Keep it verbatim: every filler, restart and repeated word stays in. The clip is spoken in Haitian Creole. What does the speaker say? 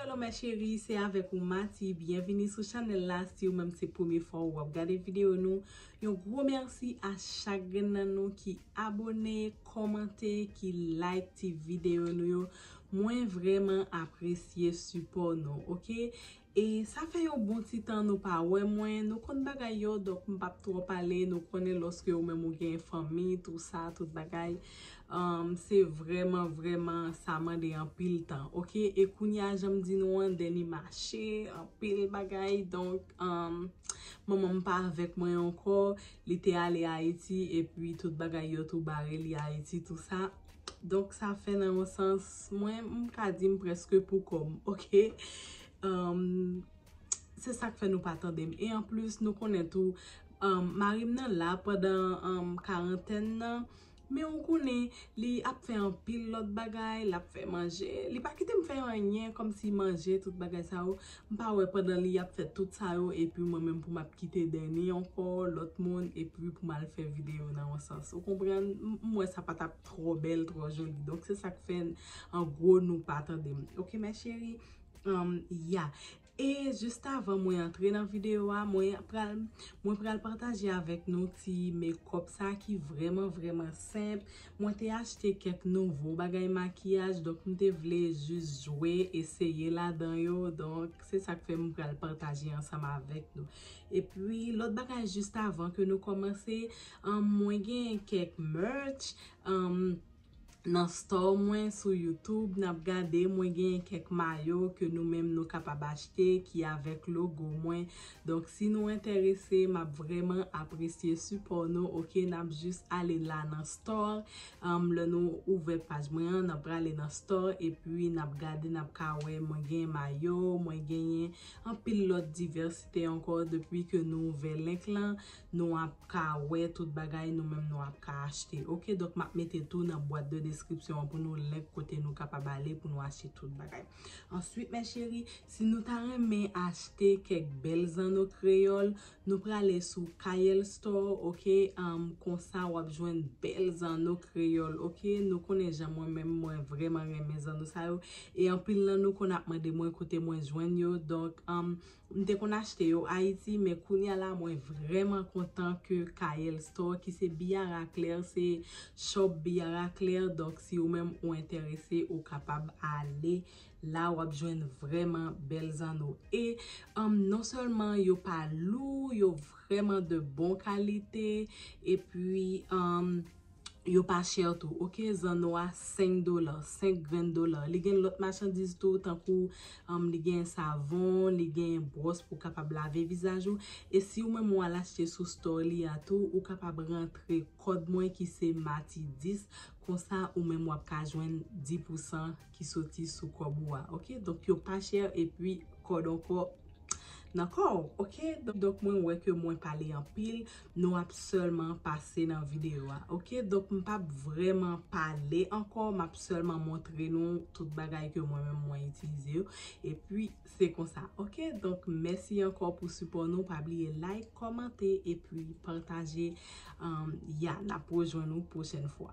Hello mes chéries, se avèk ou Mati. Byenvini sou chanèl la. Si ou menm se premye fwa ou ap gade videyo nou, yon gwo mèsi a chak grenn nan nou ki abone, kòmante, ki like ti videyo nou yo. Mwen vrèman apresye sipò nou, oke? E sa fè yon bon ti tan nou pa wè mwen. Nou konn bagay yo, donk m p ap twò pale. Nou konnen lòske ou menm ou gen fanmi, tou sa, tout bagay. Um, se vrèman, vrèman, sa mande anpil tan, oke? E kounye a, jan m di nou an, Deni mache, anpil bagay. Donk, um, manman m pa avèk mwen ankò. Li te ale Ayiti, epi tout bagay yo tou bare li Ayiti, tou sa. Donk, sa fè nan yon sans, mwen, m ka di m prèske pou kò m, oke? Um, se sa k fè nou pa tande m. E anplis, nou konnen tou, um, mari m nan la pandan, um, karantèn nan. Men ou konnen, li ap fè anpil lòt bagay, l ap fè manje. Li pa kite m fè anyen kòmsi manje, tout bagay sa yo. M pa wè pandan li ap fè tout sa yo, epi mwen menm pou m ap kite Deni ankò, lòt moun, epi pou m al fè videyo nan yon sans. Ou konprann? M, m wè sa pa t ap twò bèl, twò joli. Donk, se sa k fè, an gwo, nou pa tande m. Oke, mes chéries? Um, ya. E jis avan mwen antre nan videyo a, mwen pral, mwen pral pataje avèk nou ti makeup sa ki vrèman, vrèman senp. Mwen te achte kèk nouvo bagay makiyaj, donk m te vle jis jwe, eseye ladan yo. Donk, se sa k fè m pral pataje ansanm avèk nou. Epi, lòt bagay jis avan ke nou kòmanse, um, mwen gen kèk merch, um, nan store mwen sou YouTube, n ap gade, mwen gen kèk mayo ke nou menm nou kapab achte ki avèk logo mwen. Donk, si nou enterese, m ap vrèman apresye sipò nou, oke? N ap jis ale la nan store. Um, lè nou ouvè paj mwen an, n ap prale nan store, epi n ap gade, n ap ka wè mwen gen mayo, mwen genyen anpil lòt divèsite ankò. Depi ke nou ouvè link lan, nou ap ka wè tout bagay nou menm nou ap ka achte. Oke, donk m ap mete tou nan bwat de deskripsyon an pou nou link kote nou kapab ale pou nou achte tout bagay. Answit, mes chéries, si nou ta renmen achte kèk bèl zanno kreyòl, nou prale sou Kayel Store, oke? Um, konsa w ap jwenn bèl zanno kreyòl, oke? Nou konnen jan mwen menm, mwen vrèman renmen zanno sa yo. E anpil nan nou konn ap mande mwen kote mwen jwenn yo. Donk, um, m te konn achte yo Ayiti, men kounye a la, mwen vrèman kontan ke Kayel Store, ki se Biara Claire, se shop Biara Claire. Donk, si ou menm ou enterese, ou kapab ale la, w ap jwenn vrèman bèl zanno. E, um, non sèlman yo pa lou, yo vrèman de bon kalite, epi, um, yo pa chè tou, oke? Zanno a senk dola, senk grenn dola. Li gen lòt machandiz tou, tankou, um, li gen savon, li gen bwòs pou kapab lave vizaj ou. E si ou menm ou al achte sou store li a tou, ou kapab rantre kòd mwen ki se Mati dis, konsa ou menm w ap ka jwenn dis pousan ki soti sou kòb ou a, oke? Donk, yo pa chè, epi kòd ankò nan kò w, oke? Donk, donk, mwen wè ke mwen pale anpil, nou ap sèlman pase nan videyo a, oke? Donk, m p ap vrèman pale ankò, m ap sèlman montre nou tout bagay ke mwen menm mwen itilize yo. Epi, se konsa, oke? Donk, mèsi ankò pou sipò nou. Pa bliye like, kòmante, epi pataje. Um, ya, n ap rejwenn nou pwochèn fwa.